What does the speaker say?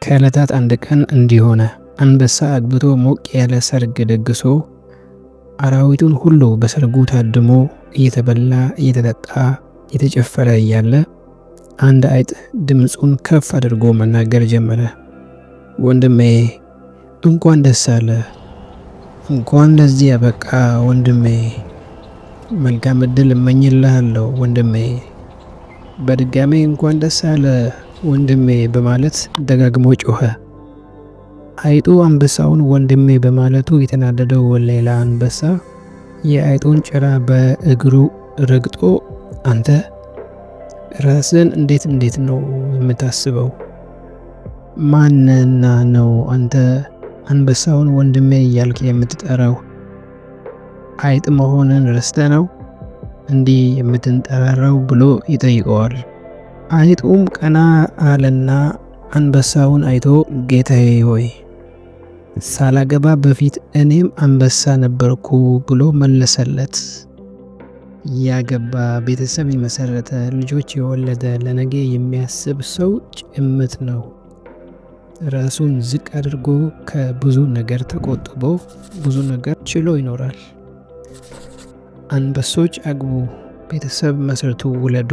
ከዕለታት አንድ ቀን እንዲህ ሆነ። አንበሳ አግብቶ ሞቅ ያለ ሰርግ ደግሶ አራዊቱን ሁሉ በሰርጉ ታድሞ እየተበላ፣ እየተጠጣ፣ እየተጨፈረ እያለ አንድ አይጥ ድምፁን ከፍ አድርጎ መናገር ጀመረ። ወንድሜ፣ እንኳን ደስ አለ፣ እንኳን ለዚህ ያበቃ ወንድሜ፣ መልካም እድል እመኝልሃለሁ ወንድሜ፣ በድጋሜ እንኳን ደስ አለ ወንድሜ በማለት ደጋግሞ ጮኸ። አይጡ አንበሳውን ወንድሜ በማለቱ የተናደደው ሌላ አንበሳ የአይጡን ጭራ በእግሩ ረግጦ፣ አንተ ራስን እንዴት እንዴት ነው የምታስበው? ማንና ነው አንተ አንበሳውን ወንድሜ እያልክ የምትጠራው? አይጥ መሆንን ረስተ ነው እንዲህ የምትንጠራራው ብሎ ይጠይቀዋል። አይጡም ቀና አለና አንበሳውን አይቶ፣ ጌታዬ ሆይ፣ ሳላገባ በፊት እኔም አንበሳ ነበርኩ ብሎ መለሰለት። ያገባ፣ ቤተሰብ የመሰረተ፣ ልጆች የወለደ፣ ለነገ የሚያስብ ሰው ጭምት ነው። ራሱን ዝቅ አድርጎ ከብዙ ነገር ተቆጥቦ ብዙ ነገር ችሎ ይኖራል። አንበሶች አግቡ፣ ቤተሰብ መስርቱ፣ ውለዱ።